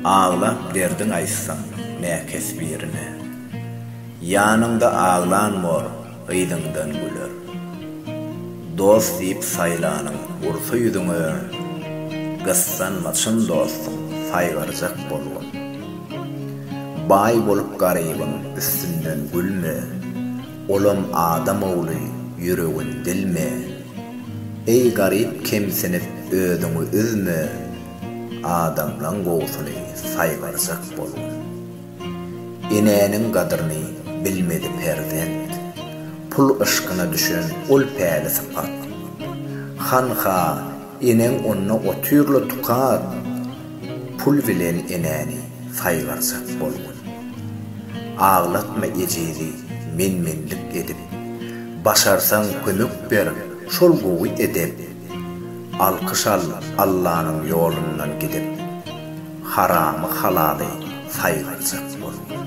Aglap derdiň aýtsaň näkes birine. Ýanyňda aglan bor, yzyňdan güler. Dost diýip saýlanyň ursa ýüzüňe, Gyssanma çyn dostuň saýgarjak bolgun. Baý bolup garybyň üstünden gülme, Olam adam ogly ýüregin dilme. Eý garyp kemsinip özüňi üzme, Adamlaň gowsuny saýgarjak bolgun. Enäniň gadryny bilmedi perzent. Pul yşkyna düşen ol päli sypat. Hanha, eneň onda otyr-la tukat, Pul bilen enäni saýgarjak bolgun. Aglatma ejizi men-menlik edip. Başarsaň kömek ber, şol gowy edep. Alkyş al Allanyň ýolundan gidip. Haramy halaly saýgarjak bolgun.